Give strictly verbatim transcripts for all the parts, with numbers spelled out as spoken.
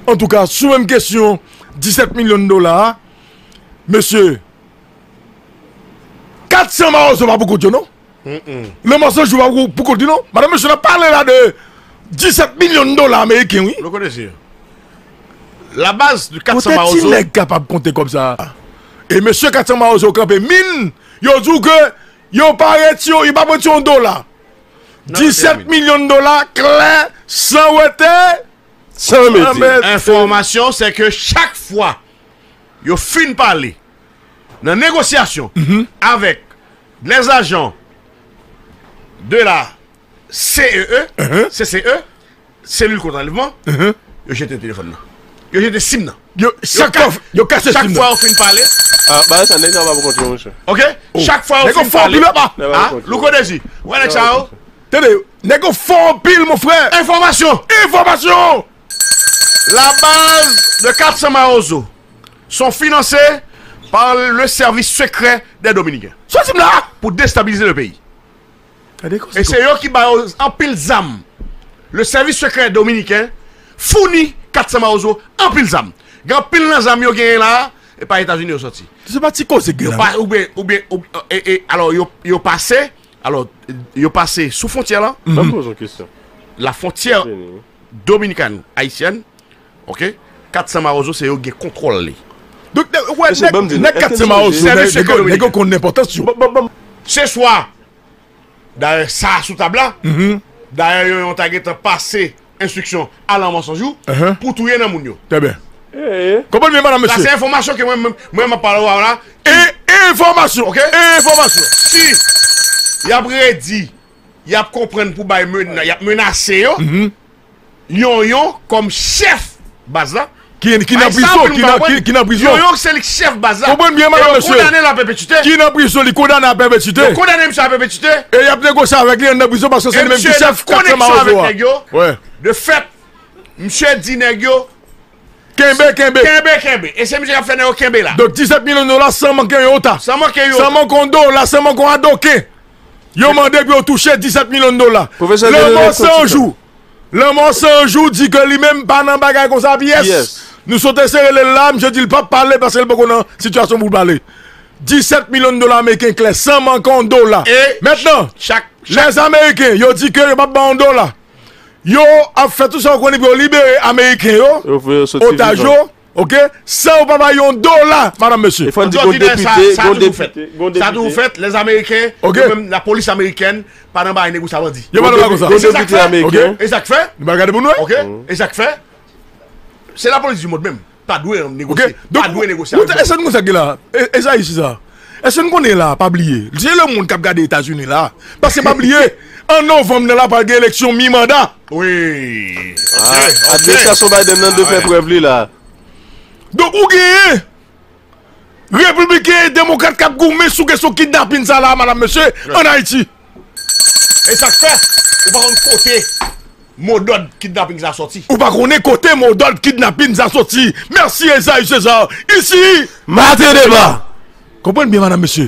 Antouka, sou menm kesyon disèt milyon dola a, mesye, kat san Mawozo pa pou kont yo, non? Lanmò San Jou pa pou, pou kont li, non? Madanm, mesye, n ap pale la de disèt milyon dola ameriken, wi. Lo kote se yo. La base de kat san Mawozo. Kote ti nèg kapab konte kòb sa a? E mesye kat san Mawozo kanpe min, yo di w ke yo pa retire, yo pa retire yon dola. Disèt milyon dola, klè, san wete, san mete. Enfòmasyon, se ke chak fwa yo fin pale nan negosyasyon avèk les agents de la C E E, C C E, Selil kont anlèvman, yo jete telefòn nan. Yo jete sim nan. Yo, chak fwa, yo kase sim nan. Chak fwa yo fin pale. Ah, bagay sa, nèg sa pa pou kont yo, mesye. Ok? Chak fwa yo fin pale. Nèg yo fò anpil, papa. Ah, Louko Dezi. Wè nèg sa yo. Tande, nèg yo fò anpil, mon frè. Enfòmasyon. Enfòmasyon. La base de kat san Mawozo sont financés par le service secret des Dominicains. Soti m la. Pou destabilize le peyi. E se yo ki ba yo anpil zam. Le service secret dominicain founi kat san Mawozo anpil zam. Gen anpil nan zam yo genyen la, e pa Etazini yo soti. Se pa ti koze gen la. Oubyen, oubyen, oubyen, e, e, alò, yo, yo pase, alò, yo pase sou fwontyè la. Ban m poze yon kesyon. La frontière dominicaine haïtienne, ok? Kat san Mawozo, se yo gen kontwòl li. Donk, nèg, wè, nèg kat san Mawozo, nèg yo konn enpòtans yo. Se swa, dayè, sa a sou tab la, dayè, yo, yo ta gentan pase enstriksyon a Lanmò San Jou pou touye nan moun yo. Trè byen. Konprann byen, madanm, mesye. Sa se enfòmasyon ke mwen, mwen, mwen, m ap pale w la. E, e enfòmasyon. Ok? E enfòmasyon. Si y ap redi, y ap konprann pou bay mena-, y ap menase yo, Yonyon kòm chèf baz la. Ki, ki nan prizon, ki nan, ki, ki nan prizon. Yonyon se li k chèf baz la. Konprann byen, madanm, mesye. Yo kondane l a pèpetite. Ki nan prizon, li kondane a pèpetite. Yo kondane misye a pèpetite. E y ap negosye avèk li anndan prizon paske se li menm ki chèf kat san Mawozo a. Wè. De fèt, misye di nèg yo, kenbe, kenbe. Kenbe, kenbe. E se misye k ap fè nèg yo kenbe la. Donk, disèt milyon dola san manke yon iota. San manke yon iota. San manke yon dola, san manke yon adoken. Yo mande pou yo touche disèt milyon dola. Lanmò San Jou. Lanmò San Jou di ke li menm pa nan bagay konsa pyès. Nou sot eseye rele l la, misye di l p ap pale paske l poko nan sitiyasyon pou l pale. Disèt milyon dola ameriken klè, san manke yon dola. Mentnan, Lèzameriken, yo di ke yo p ap ba yon dola. Yo ap fè tout sa yo konnen pou yo libere Ameriken yo, otaj yo, ok? San yo pa bay yon dola, madanm, mesye. E fò n di gon depite, gon depite, gon depite. Sa toujou fèt, Lèzameriken, yo menm, lapolis amerikèn, pa nan bagay negosye a bandi. Yo pa nan bagay konsa. Gon depite ameriken. E sa k fè? Nou pral gade pou nou wè. Ok? E sa k fè? Se lapolis di mond menm. Pa dwe negosye. Pa dwe negosye avèk bandi. Èske nou konn sa ki la? E, Ezayi, se sa. Èske nou konnen la, pa bliye. Se lemonn k ap gade Etazini la. Paske pa bliye, an novanm nan la, pral gen eleksyon mi manda. Wi. Administrasyon Biden nan dwe fè prèv li la. Donk, ou genyen Repibliken e Demokrat k ap goumen sou kesyon kidnapin sa la, madanm, mesye, ann Ayiti. E sa k fè, ou pa konn kote modòd kidnapin sa soti. Ou pa konnen kote modòd kidnapin sa soti. Mèsi, Ezayi Cesar. Isi, Maten Deba. Konprann byen, madanm, mesye.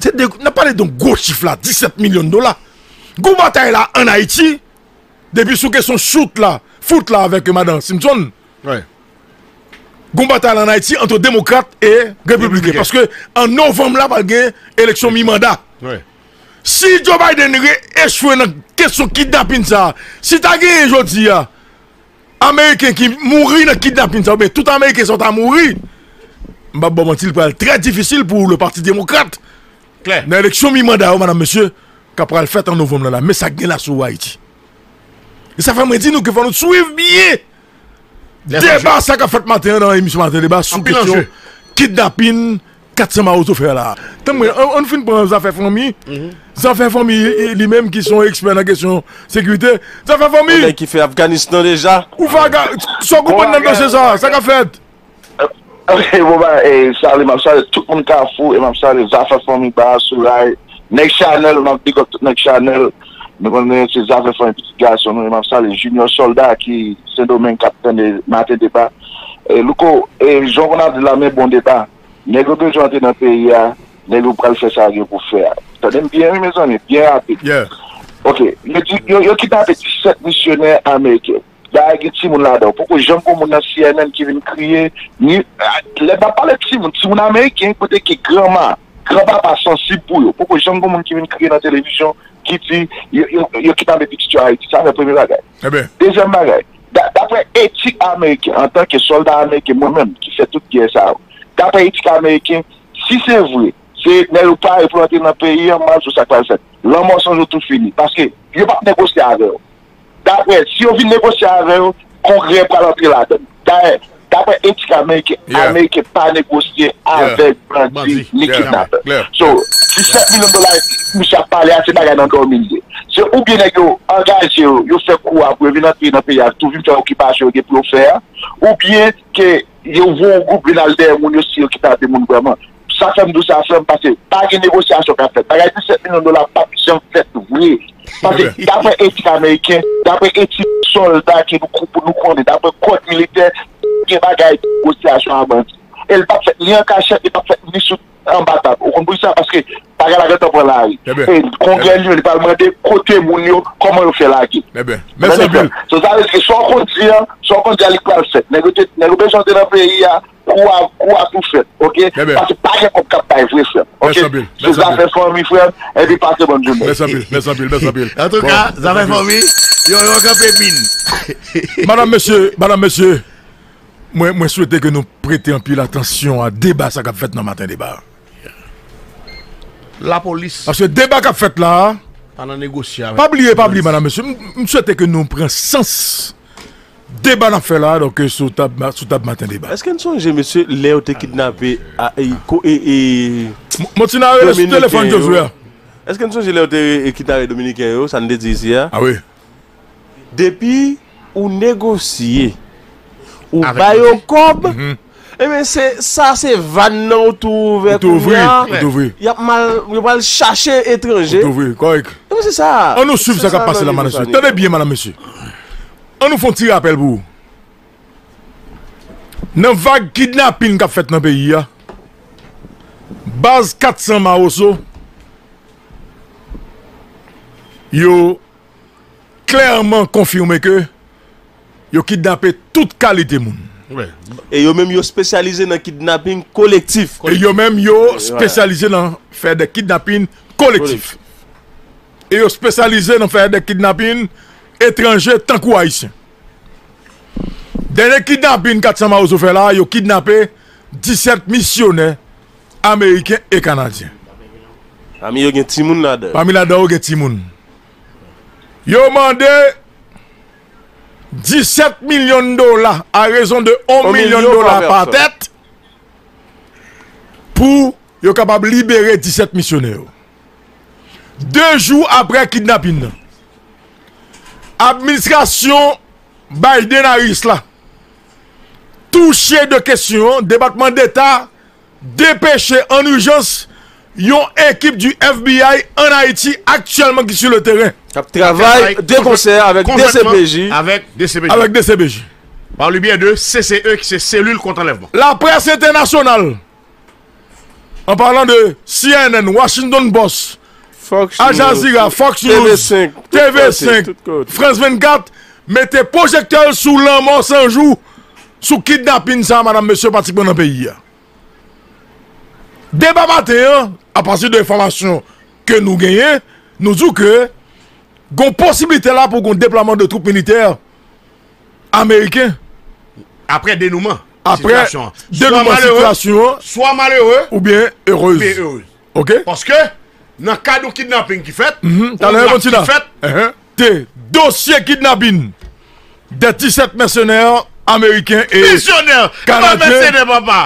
Se de, n ap pale de yon gwo chif la, disèt milyon dola. Gwo batay la ann Ayiti, depi sou kesyon chout la, fout la avèk madan Simpson. Gon batay la ann Ayiti ant demokrat e repibliken. Paske an novanm la, pral gen eleksyon mi manda. Si Joe Biden re-, echwe nan kesyon kidnapin sa, si ta genyen jodi a, Ameriken ki mouri nan kidnapin sa, oubyen tout Ameriken sa ta mouri, m p ap ba w manti, li pral trè difisil pou le Pati Demokrat nan eleksyon mi manda yo, madanm, mesye, k ap pral fèt an novanm nan la. Men sa k gen la sou Ayiti. E sa fè mwen di nou ke fò nou swiv byen deba sa k ap fèt maten an nan emisyon Maten Deba sou kesyon kidnapin kat san Mawozo fè la. Tann mwen, an, ann fin pran zafè fanmi. Zafè fanmi, e, li menm ki se yon ekspè nan kesyon sekirite. Zafè fanmi. Yon nèg ki fè Afganistan deja. Ou fè Afga-, sa w konprann nan dosye sa, sa k ap fèt? Ok, bon, ba, e, salye, m ap salye tout moun Kafou, e m ap salye Zafè Fanmi, Ba, Souray, nèg Chanèl, m ap big up tout nèg Chanèl. Nou konnen se Zafè Fanmi, pitit gason nou, e m ap salye Junior Sòlda ki Sendomeng k ap tande Maten Deba. E, Louko, e, jan w konn ap di la, men bon deba. Nèg yo bezwen antre nan peyi a, nèg yo pral fè sa yo gen pou fè a. Tande m byen, wi, mezanmi, byen rapid. Ok, yo di, yo, yo kidnape disèt misyonè ameriken. Bagay gen timoun ladan. Poko janm gen moun nan C N N ki vin kriye. Ni, lè n ap pale timoun, timoun ameriken, kote ki granma, granpapa sansib pou yo. Poko janm gen moun ki vin kriye nan televizyon, ki di yo, yo, yo kidnape pitit yo Ayiti. Sa se premye bagay. Dezyèm bagay, da- daprè etik ameriken, antanke sòlda ameriken, mwen menm, ki fè tout gè sa yo, daprè etik ameriken, si se vre, se nèg yo pare pou antre nan peyi an, m ap di w sa k pral fèt. Lanmò san jou tou fini. Paske yo p ap negosye avè w. Daprè, si yo vin negosye avè w, Kongrè pral antre ladan l. Dayè, daprè etik ameriken, Ameriken pa negosye avèk bandi ni kidnapè. So, disèt milyon dola misye ap pale a, se bagay nan dòmi l ye. Se oubyen nèg yo angaje yo, yo fè kou a pou yo vin antre nan peyi a, tou vin fè okipasyon yo gen pou yo fè a, oubyen ke yo voye yon gwoup vin al dèyè moun yo si yo kidnape moun vrèman. Sa fè m di w sa, frè m, paske pa gen negosyasyon k ap fèt. Bagay disèt milyon dola p ap janm fèt vre. Paske daprè etik ameriken, daprè etik sòlda ke nou, nou konnen, daprè kòd militè, gen bagay negosyasyon a bandi. E l p ap fèt ni an kachèt, li p ap fèt ni sou anba tab. Ou konn poukisa? Paske bagay la gentan pran lari. E Kongrè li menm, li pral mande kote moun yo, kòman yo fè lage. Mèsi anpil. So, sa vle di ke sa w konn di a, sa w konn di a, li pral fèt. Nèg yo te, nèg yo bezwen antre nan peyi a, kou a, kou a tou fèt, oke? Paske pa gen kòb k ap bay vre, frè m, oke? Se zafè fanmi, frè m, epi pase bòn jounen. Mèsi anpil, mèsi anpil, mèsi anpil. Antouka, zafè fanmi, yo, yo kanpe min. Madanm, mesye, madanm, mesye, mwen, mwen swete ke nou prete anpil atansyon a deba sa k ap fèt nan Maten Deba. Lapolis. Paske deba k ap fèt la a, pa nan negosye avèk pa bliye, pa bliye, madanm, mesye, m, m swete ke nou pran sans deba n ap fè la a, donk, sou tab, sou tab Maten Deba. Èske n sonje, mesye, lè yo te kidnape a, e, ko, e, e, Mo-, Montina rele sou telefòn Josué a. Èske n sonje lè yo te, e, kidnape Dominiken yo, sa n te di isi a? A wi. Depi ou negosye, ou ba yo kòb, ebyen, se, sa se vàn nan ou tou ouvè kounye a. Y ap mal, yo pral chache etranje. Ebyen, se sa. Ann nou swiv sa k ap pase la, madanm, mesye. Tande byen, madanm, mesye. Ann nou fè yon ti rapèl pou ou. Nan vag kidnapin k ap fèt nan peyi a, baz kat san Mawozo, yo klèman konfime ke yo kidnape tout kalite moun. E yo menm yo espesyalize nan kidnapin kolektif. E yo menm yo espesyalize nan fè de kidnapin kolektif. E yo espesyalize nan fè de kidnapin etranje tankou ayisyen. Dènye kidnapin kat san Mawozo fè la, yo kidnape disèt misyonè ameriken e kanadyen. Pami yo gen timoun ladan. Pami ladan yo gen timoun. Yo mande disèt milyon dola, a rezon de yon milyon dola pa tèt, pou yo kapab libere disèt misyonè yo. De jou apre kidnapin nan, administrasyon Biden-Harris la touche de kesyon an, Depatman Deta depeche an ijans yon ekip du F B I ann Ayiti aktyèlman ki sou le teren. K ap travay de konsè avèk D C P J. Avèk D C P J. Avèk D C P J. Par le biais de C C E, ki se Selil Kont Anlèvman. Laprès entènasyonal, an palan de C N N, Washington Post, Al Jazeera, Fox News, T V senk, France vennkat, mete pwojektè l sou lanmò san jou, sou kidnapin sa, madanm, mesye, pratikman nan peyi a. Deba maten an, apati de enfòmasyon ke nou genyen, nou di w ke gon posiblite la pou gon deplwaman de twoup militè ameriken. Apre denouman sitiyasyon an. Apre denouman sitiyasyon an, swa malere, oubyen erez. Oubyen erez. Oke? Paske, nan kad yon kidnapin ki fèt, yon drap ki fèt, te dosye kidnapin de disèt mèsenè ameriken e kanadyen. Misyonè, pa mèsenè, papa.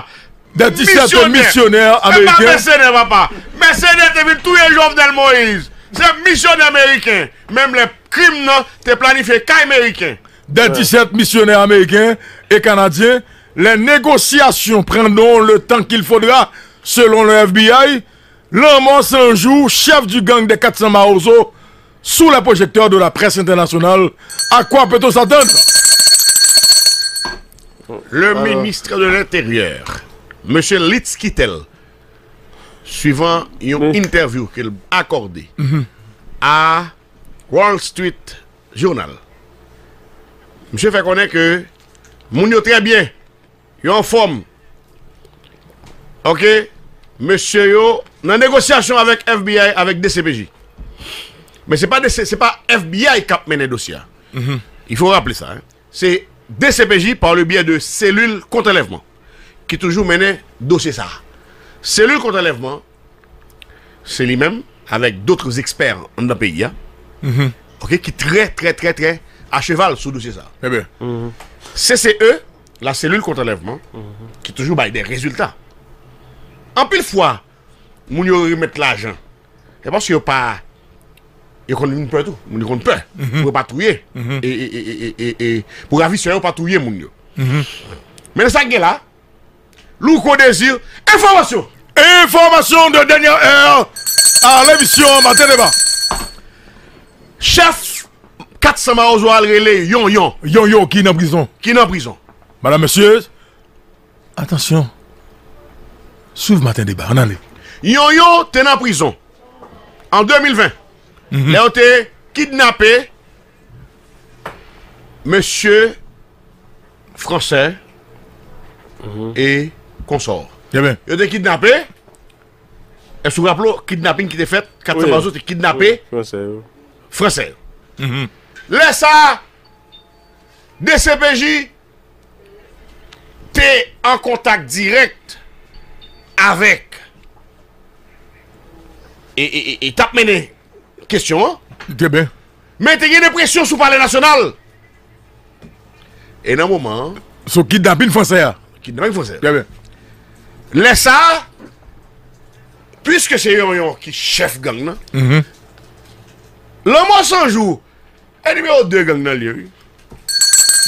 De disèt misyonè ameriken. Se pa mèsenè, papa. Mèsenè te vin touye Jovenel Moïse. Se misyonè ameriken. Menm lè krim nan te planifye kay meriken. Des dix-sept missionnaires américains et canadiens, les négociations prendront le temps qu'il faudra, selon le F B I. Lanmò san jou, chef du gang des quatre cents Mawozo, sous les projecteurs de la presse internationale. À quoi peut-on s'attendre? Le ministre de l'Intérieur, mesye Litz Quitel, suivan yon entèvyou ke l akòde a Wall Street Journal, Misye fè konnen ke moun yo trè byen, yo anfòm. Oke, mesye yo nan negosyasyon avèk F B I, avèk D C P J. Men se pa D C, se pa F B I k ap mennen dosye a. Il faut rappeler ça, hein. Se D C P J par le biais de cellule contre-enlèvement ki toujou mennen dosye sa a. Selil contre-enlèvement, se li menm, avèk d'autres experts anndan peyi a, oke, ki trè, trè, trè, trè a cheval sou dosye sa a. Trè byen. C C E, la cellule contre-enlèvement, ki toujou bay de rezilta. Anpil fwa, moun yo remèt lajan. Se paske yo pa, yo konn vin pè tou. Moun yo konn pè. Pou yo pa touye. E, e, e, e, e, e, pou ravisè yo pa touye moun yo. Men sa k gen la, Louko Désir, enfòmasyon. Enfòmasyon de dènyè è a lemisyon Maten Deba. Chèf kat san Mawozo al rele Yonyon. Yonyon ki nan prizon. Ki nan prizon. Madanm, mesye, atansyon. Swiv Maten Deba, ann ale. Yonyon te nan prizon an de mil ven. Lè yo te kidnape mesye Fransè e konsò. Trè byen. Yo te kidnape. Èske w raple w kidnapin ki te fèt? Kat san Mawozo te kidnape Fransè yo. Lè sa a, D C P J te an kontak dirèk avèk e, e, e, e t ap mennen kesyon an. Trè byen. Men te gen de presyon sou Palè Nasyonal. E nan moman an, sou kidnapin fransè a. Kidnapin fransè a. Trè byen. Lè sa a, piske se Yonyon ki chèf gang nan, Lanmò San Jou e nimewo de gang nan li ye, wi.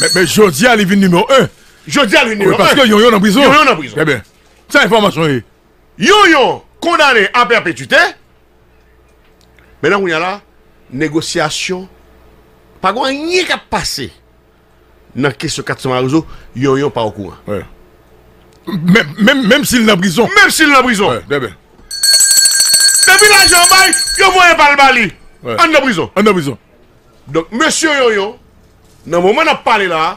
Men, men jodi a, li vin nimewo en. Jodi a, li vin nimewo en. Wi, paske Yonyon nan prizon. Yonyon nan prizon. Trè byen. Sa enfòmasyon ye. Yonyon kondane a pèpetwite. Men nan kounye a la, negosyasyon, pa gen anyen k ap pase nan kesyon kat san Mawozo, Yonyon pa okouran. Wi. Menm, menm, menm si l nan prizon. Menm si l nan prizon. Wi, trè byen. Depi lajan an bay, yo voye bal ba li. Wi. Anndan prizon. Anndan prizon. Donk, mesye Yonyon, nan moman n ap pale la a,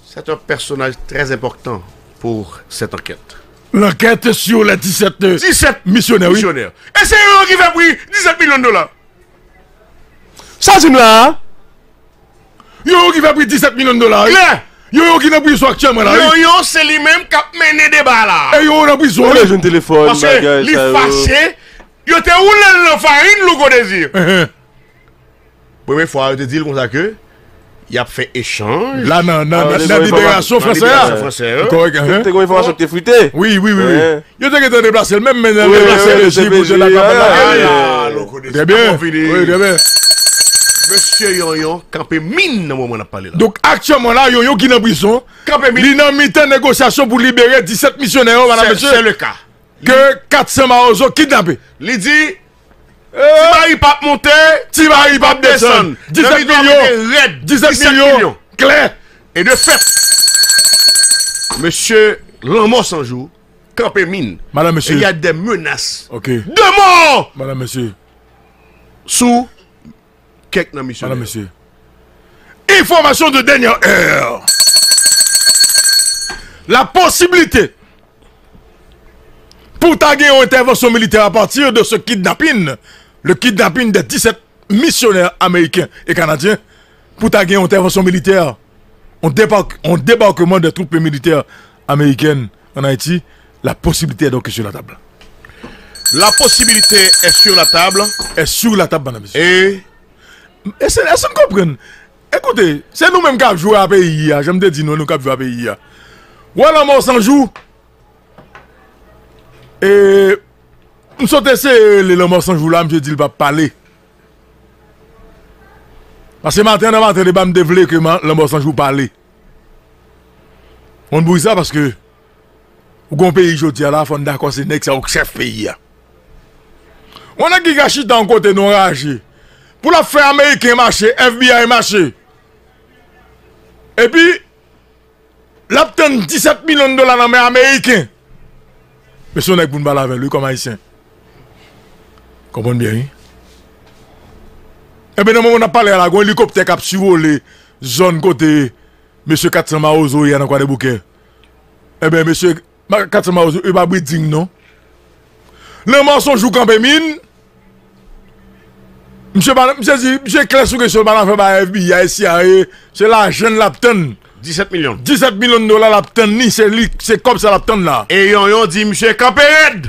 c'est un personnage très important pour cette enquête. L'enquête sur les dix-sept, euh, dix-sept misyonè, wi. Misyonè. E se Yonyon ki fè pri disèt milyon dola. Sa di m la a? Yonyon ki fè pri disèt milyon dola, wi. Klè. Yonyon ki nan prizon aktyèlman la, wi. Yonyon se li menm k ap mennen deba la a. E Yonyon nan prizon, wi. Yo jwenn telefòn, bagay sa yo. Paske li fache, yo te woule l nan farin, Louko Désir. Premye fwa, yo te di l konsa ke y ap fè echanj. La, nan, nan, nan liberasyon fransè a. Kòrèk, enhen. Te gen enfòmasyon ki te fwite. Wi, wi, wi, wi. Yo te gentan deplase l menm, men nan deplase l, jis pou jwenn ak lafanm nan. Ala, Louko Désir. Trè byen. Wi, trè byen. Mesye Yonyon kanpe min nan moman n ap pale la. Donk, aktyèlman la, Yonyon ki nan prizon, kanpe min. Li nan mitan negosyasyon pou libere disèt misyonè yo, madanm, mesye. C'est le cas. Ke kat san Mawozo kidnape. Li di, Ti Mari p ap monte, Ti Mari p ap desann. Disèt milyon. Disèt milyon. Klè. E de fèt, mesye Lanmò San Jou kanpe min. Madanm, mesye. E y a des menaces de mort sou kèk nan misyonè. Madanm, mesye. Enfòmasyon de dènyè è. La posibilite pou ta gen yon entèvansyon militè a pati de ce kidnapping, le kidnapping des dix-sept misyonè ameriken e kanadyen, pou ta gen yon entèvansyon militè, on débarque, on débarquement des troupes militaires américaines en Haïti, la possibilité est donc sur la table. La possibilité est sur la table. Est sur la table, madanm, mesye. E èske, èske n konprann? Ekoute, se nou menm k ap jwe a peyi a, jan m te di nou, nou k ap jwe a peyi a. Wè Lanmò San Jou, e, m sot eseye rele Lanmò San Jou la, misye di l p ap pale. Paske maten nan Maten Deba, m te vle ke Lanmò San Jou pale. Konn poukisa? Paske ou gon peyi jodi a la, fò n dakò se nèg sa yo k chèf peyi a. Yon nèg ki ka chita yon kote nan raje pou l ap fè Ameriken mache, F B I mache. Epi, l ap tann disèt milyon dola nan men Ameriken. Men se yon nèg pou n pale avè l, wi, kòm Ayisyen. Konprann byen, wi. Ebyen, nan moman n ap pale a la, gon elikoptè k ap sivole zòn kote mesye Kat San Mawozo ye a nan Kwadèboukè. Enben, mesye Ma- Kat San Mawozo, yo pa bridging non. Lanmò se yon jou kanpe min. Misye pa, misye di, misye klè sou kesyon, pa nan fè bay F B I, C I A, se lajan l ap tann. Disèt milyon. Disèt milyon dola l ap tann li, se li, se kòb sa l ap tann la. E Yonyon di misye kanpe rèd.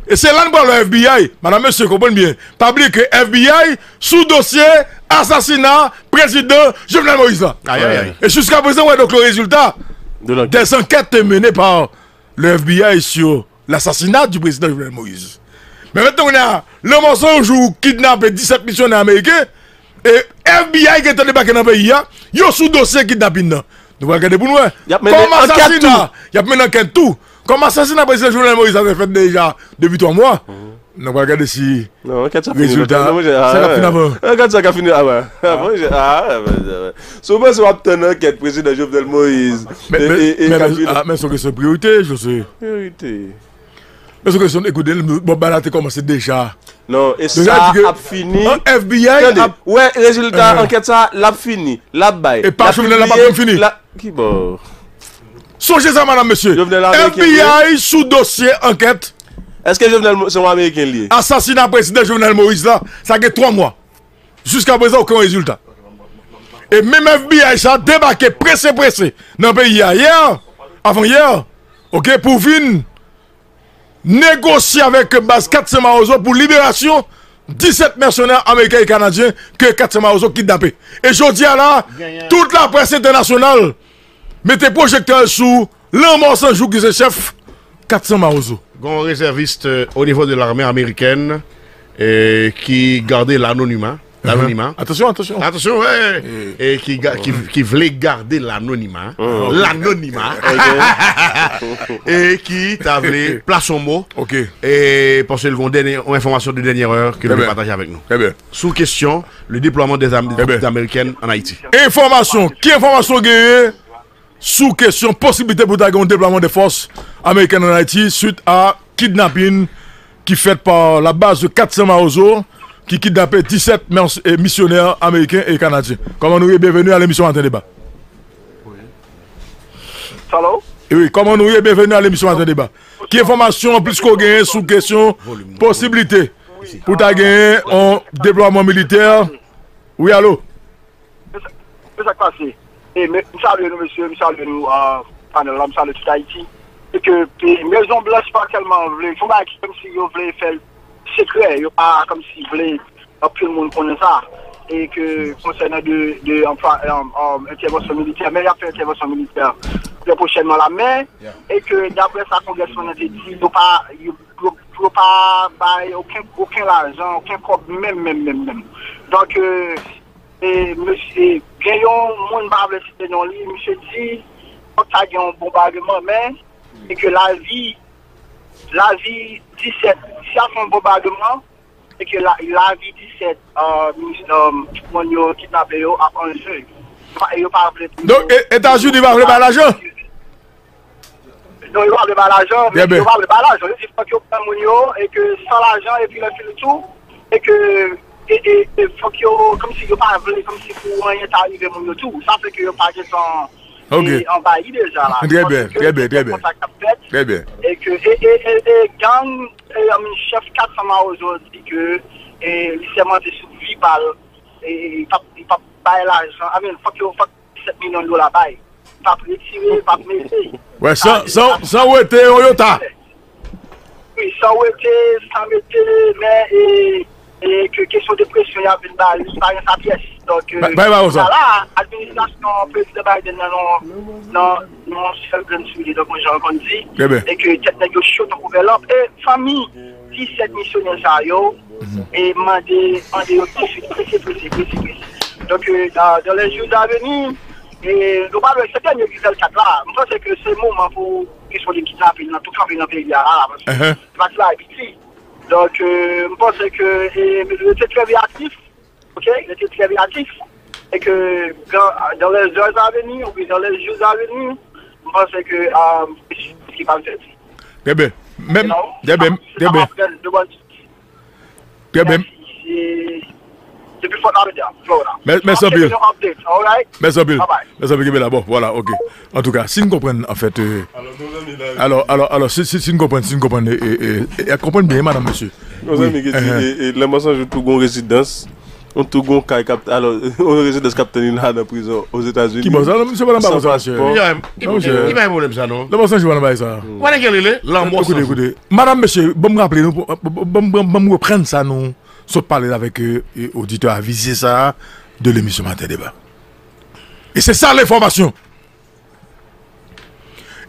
E se la n pral wè F B I. Madanm, mesye, konprann byen. Pa bliye ke F B I sou dosye asasina prezidan Jovenel Moïse la. Ayayay. E jiska prezan, wè, donk, le résultat des enquêtes menées par le F B I sur l'assassinat du président Jovenel Moïse. Men mentnan, kounye a, lanmò se yon jou kidnape disèt misyonè ameriken, e F B I gentan debake nan peyi a, yo sou dosye kidnapin nan. Nou pral gade pou n wè. Y ap mennen kòm ankèt asasina, tou. Y ap mennen ankèt tou. Kòm asasina prezidan Jovenel Moïse a te fèt deja depi twa mwa. Nou pral gade si Non, ankèt sa fini. Rezilta, non, monchè, sa k ap fini avan. Ankèt sa ka fini avan. Monchè, ah, si w panse w ap tann ankèt prezidan Jovenel Moïse, men, e, men, e, e men, men, Kabila. Ah, men se yon kesyon de priyorite, José. Priyorite. Men se yon kesyon, ekoute, bon, bagay la te kòmanse deja. Non, e sa ap fini. F B I ap, wè, rezilta ankèt sa, l ap fini. L ap bay. E pa Jovenel la p ap janm fini. Ki bò? Sonje sa, madanm, mesye. Jovenel Ameriken, F B I sou dosye ankèt. Èske Jovenel Mo- se yon Ameriken li ye? Asasina prezidan Jovenel Moïse la, sa gen twa mwa. Jiska prezan, okenn rezilta. E menm F B I sa debake prese, prese nan peyi a yè, avan yè, oke, pou vin negosye avèk baz Kat San Mawozo pou liberasyon disèt mèsenè ameriken e kanadyen ke Kat San Mawozo kidnape. E jodi a la, tout laprès entènasyonal mete pwojektè sou lanmò san jou ki se chèf Kat San Mawozo. Gon rezèvis, euh, au niveau de l'armée américaine, euh, ki gade lanonima. Lanonima. Atansyon, atansyon. Atansyon, wè. E ki, ga- ki, ki vle gade lanonima. Lanonima. E ki ta vle plase yon mo. Oke. E paske l gon dènye, yon enfòmasyon de dènyè è ke l vle pataje avèk nou. Trè byen. Sou kesyon, le déploiement des armes, des troupes américaines en Haïti. Enfòmasyon. Ki enfòmasyon w genyen sou kesyon posiblite pou ta gen yon deplwaman de fòs amerikèn an Ayiti swit a kidnapin ki fèt pa la baz de Kat San Mawozo ki kidnape disèt mès- e misyonè ameriken e kanadyen. Kòman nou ye? Byenveni a lemisyon Maten Deba. Hello? E wi, kòman nou ye? Byenveni a lemisyon Maten Deba. Ki enfòmasyon anplis ke w genyen sou kesyon posiblite pou ta genyen yon deplwaman militè? Wi, alo? Men sa k pase? E men, m salye nou, mesye, m salye nou, ah, panèl la, m salye tout Ayiti. E ke, e, Mezon Blanch pa tèlman vle, se yon bagay ki kòmsi yo vle fè l sekrè, yo pa kòmsi vle anpil moun konnen sa. E ke konsènan de, de anplwa, um, um, entèvansyon militè, men y ap fè entèvansyon militè trè pwochènman la. Men, e ke daprè sa kongrèsmann nan te di, yo pa, yo, yo, yo pa bay okenn, okenn lajan, okenn kòb, menm, menm, menm, menm. Donk, euh, e, mesye, gen yon moun, m pa vle site non li, misye di, fòk ta gen yon bonbademan, men, e ke lavi, lavi disèt, si y ap fè yon bonbademan, e ke la, lavi disèt, euh, mis- euh, moun yo kidnape yo ap an je. Yo pa, yo pa vle pou Donk, e, Etazini pa vle bay lajan? Non, yo pa vle bay lajan, men yo pa vle bay lajan. Yo di fòk yo pran moun yo, e ke san lajan, epi lè fini tou, e ke, e, e, e fòk yo, kòmsi yo pa vle, kòmsi pou anyen ta rive moun yo tou. Sa fè ke yo pa gentan, e, anvayi deja la. Trè byen, trè byen, trè byen. Kontak ap fèt. Trè byen. E ke, e, e, e, e gang, e, um, chèf Kat San Mawozo di ke, e, li sèmante sou vi pa l, e, e, li p ap, li p ap bay lajan. I mean, fòk yo, fòk disèt milyon dola bay. P ap retire, p ap mete. Wè, san, san, san wete yon yota. Wi, san wete, san mete, men, e, e ke kesyon de presyon y ap vin ba li, pa gen sa pyès. Donk, euh, la, administrasyon prezidan Biden nan, nan, nan, nan sèl grenn soulye, donk, jan yo konn di, e ke tèt nèg yo cho tankou vèlòp. E fanmi disèt misyonè sa yo, e mande, mande yo tousuit, prese, prese, prese, prese. Donk, euh, dans, dans les jours à venir, e nou pa wè se dènye Grizel kat la. M panse ke se moman pou kesyon de kidnapin nan tou kanpe nan peyi a la, paske pati la piti. Donk, euh, m panse ke, e, yo te trè reyaksif, oke, yo te trè reyaksif, e ke dans, dans les heures à venir, oubyen dans les jours à venir, m panse ke, euh, ki pa fèt. Trè byen. Menm, trè byen, trè byen. Trè byen. Depi Fort Lauderdale, Florida. Mè- mèsi anpil. Mèsi anpil. Mèsi anpil, kenbe la. Bon, vwala, ok. Antouka, si n konprann, anfèt, alò, alò, alò, si, si, si n konprann, si n konprann, e, e, e, e, konprann byen, madanm, mesye. Mezanmi, ki di, e, e, Lanmò San Jou tou gon rezidans, yon tou gon kay k ap, alò, yon rezidans k ap tann li la nan prizon Ozetazini. Ki bò sa? Non, misye pa nan bagay sa, mesye. Li pa gen pwoblèm sa, non. Lanmò San Jou pa nan bagay sa. Ou pa nan ki rele? Lanmò San Jou. Koute, koute. Madanm, mesye, ban m raple nou, ban m, ban m, ban m reprann sa nou sot pale avèk, e, e, oditè avizye sa a de lemisyon Maten Deba. E se sa lenfòmasyon.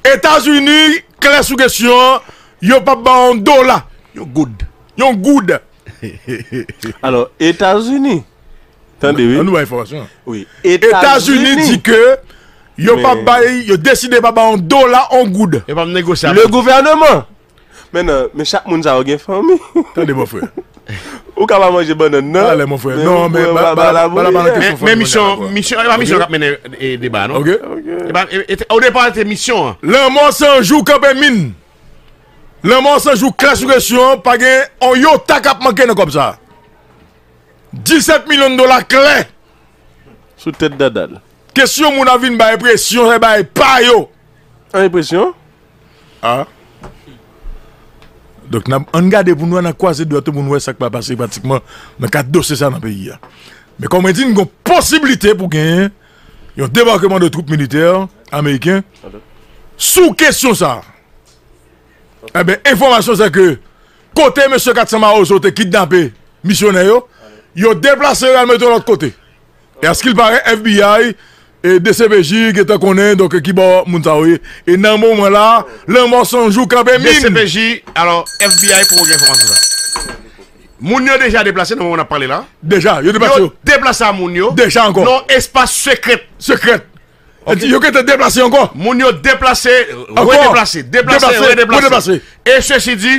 Etazini klè sou kesyon an, yo p ap ba yon dola. Yon goud. Yon goud. Alò, Etazini. Tande, wi. Ann nou bay enfòmasyon an. Wi. Etazini di ke yo p ap bay, yo deside pa ba yon dola, yon goud. Yo p ap negosye avè le gouvènman. Men non, men chak moun sa yo gen fanmi. Tande, mon frè. Ou ka pa manje bannann nan. Ale, mon frè. Non, men ba, ba, ba, ba, ba, ba, men misyon, misyon, e pa misyon k ap mennen, e, deba, non? Ok. E pa, e, e, o depa, se te misyon an. Lanmò San Jou kanpe min. Lanmò San Jou klè sou kesyon an, pa gen yon yota k ap manke nan kòb sa. Disèt milyon dola klè. Sou tèt Dadal. Kesyon moun ap vin bay enpresyon, se bay pa yo. An enpresyon? A. Donk, n ap, ann gade pou nou, ann kwaze dwèt pou nou wè sa k pral pase pratikman nan kad dosye sa nan peyi a. Men kòm mwen di, n gon posiblite pou genyen yon debakman de twoup militè ameriken sou kesyon sa. Enben, enfòmasyon se ke kote mesye Katsan Mawozo te kidnape misyonè yo, yo deplase yo al mete yo lòt kote. E askilpare, F B I e D C P J gentan konnen, donk, ki bò moun sa yo ye. E nan moman la, Lanmò San Jou kanpe min. D C P J, alò, F B I pou gen enfòmasyon sa. Moun yo deja deplase nan moman n ap pale la. Deja, yo deplase yo. Yo deplase a moun yo. Deja ankò. Nan espas sekrè. Sekrè. Ok. Yo gentan deplase ankò. Moun yo deplase, ankò, redeplase, deplase, deplase, redeplase, redeplase. E sesi di,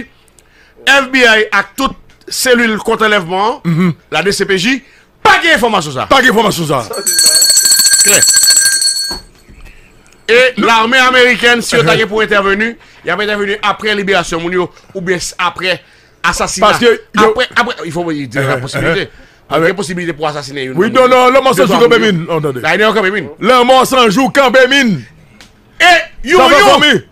F B I ak tout selil kont anlèvman an, la D C P J, pa gen enfòmasyon sa. Pa gen enfòmasyon sa. Klè. E lame amerikèn, si yo ta gen pou entèveni, y ap entèveni apre liberasyon moun yo, oubyen s-, apre asasina. Paske yo... Apre, apre, il faut dire la possibilité. Gen posibilite pou asasinen youn. Wi, non, non, Lanmò San Jou kanpe min. Non, tande. Lanmò San Jou kanpe min. E Yonyon,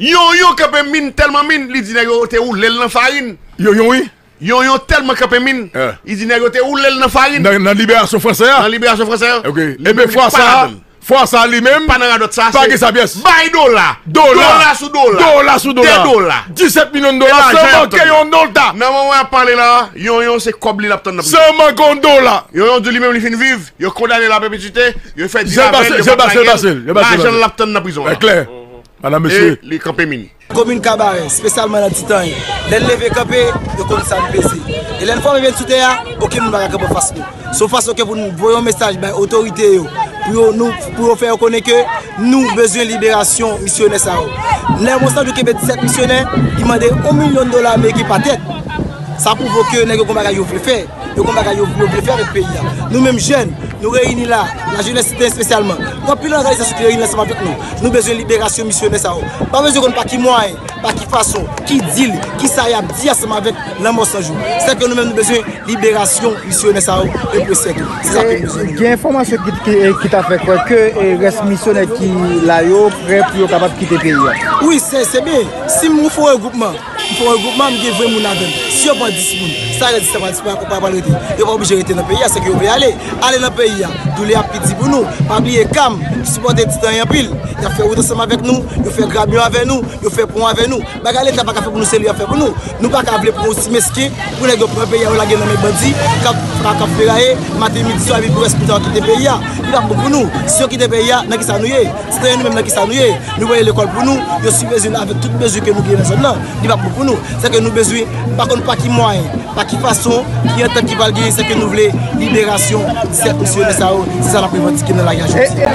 Yonyon kanpe min, tèlman min, li di nèg yo te woule l nan farin. Yonyon, wi. Yonyon tèlman kanpe min, li di nèg yo te woule l nan farin. Nan, nan liberasyon fransè a? Nan liberasyon fransè a. Ok. Li menm li pa ladann. Fwa sa, fwa sa li menm, pa nan radòt sa, pa gen sa pyès. Bay dola. Dola. Dola sou dola. Dola sou dola. De dola. Disèt milyon dola, san manke yon dola. Nan moman y ap pale la, Yonyon se kòb li l ap tann nan prizon. San manke yon dola. Yonyon di li menm li fin viv, yo kondane l a pèpetite, yo fè dil avè l, yo pa trake l, lajan l ap tann nan prizon an. Klè. Madanm, mesye. E li kanpe min. Komin Kabarè, espesyalman nan Ti Tanyen. Lè n leve kanpe, yo konn sa n peze. E lè n fòme pye n sou tè a, okenn moun pa ka kanpe anfas nou. Se yon fason ke pou n voye yon mesaj bay otorite yo, pou yo, nou, pou yo fè yo konnen ke nou bezwen liberasyon misyonè sa yo. Lè Lanmò San Jou kenbe disèt misyonè, li mande yon milyon dola ameriken pa tèt. Sa pwouve ke nèg yo gon bagay yo vle fè. Yo gon bagay yo, yo vle fè avèk peyi a. Nou menm jèn, nou reyini la, lajenès Ti Tanyen espesyalman. Gen anpil òganizasyon ki reyini ansanm avèk nou. Nou bezwen liberasyon misyonè sa yo. Pa bezwen konn pa ki mwayen, pa ki fason, ki dil, ki sa y ap di ansanm avèk Lanmò San Jou. Sèke nou menm nou bezwen liberasyon misyonè sa yo, e pou sèke. Se sa ke nou bezwen. Gen enfòmasyon ki, ki, ki ta fè kwè ke, e, rès misyonè ki la yo prè pou yo kapab kite peyi a. Wi, se, se byen. Si m fè yon regroupman, m fè yon regroupman, m gen ven moun avè m. Si yo pran dis moun, sa rès dis la pral disparèt, pa pral rete. Yo pa oblije rete nan peyi a, se ke yo vle ale. Ale nan peyi a, doulè ap pi di pou nou. Pa bliye CAM sipòte Ti Tanyen anpil. Y ap fè wout ansanm avèk nou, yo fè grabyon avè nou, yo fè pon avè nou. Bagay Leta pa ka fè pou nou, se li y ap fè pou nou. Nou pa ka vle pran yon ti mesken pou nèg yo pran peyi a, yo lage nan men bandi, k ap, k ap, k ap feraye, maten, midi, swa, epi pou rès tan yo kite peyi a. Li p ap bon pou nou. Si yo kite peyi a, nan ki sa nou ye? Ti Tanyen nou menm nan ki sa nou ye? Nou voye lekòl pou nou, yo sibvensyonnen avèk tout bezwen ke nou genyen nan zòn nan. Li p ap bon pou nou. Sèke nou bezwen, pa konn pa ki mwayen, pa ki fason, ki antant ki pral genyen, sèke nou vle liberasyon disèt misyonè sa yo. Se sa n ap revandike nan lari a jodi a.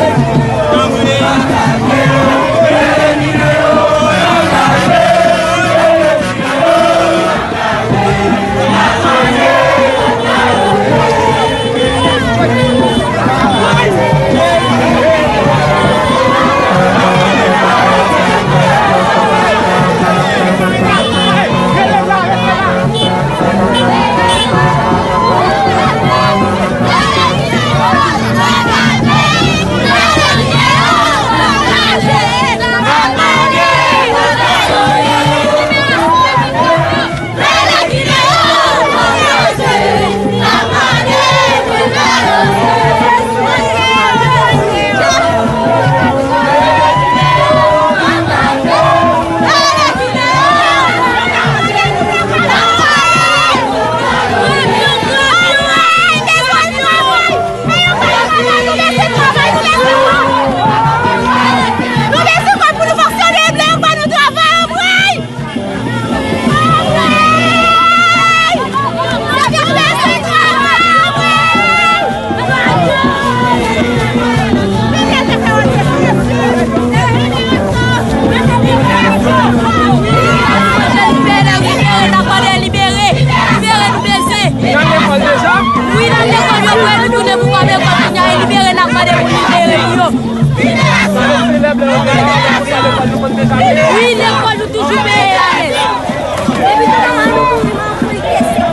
Wi, lekòl nou toujou peye alèz. Depi tan an nou mouri, nou mouri kèsyè.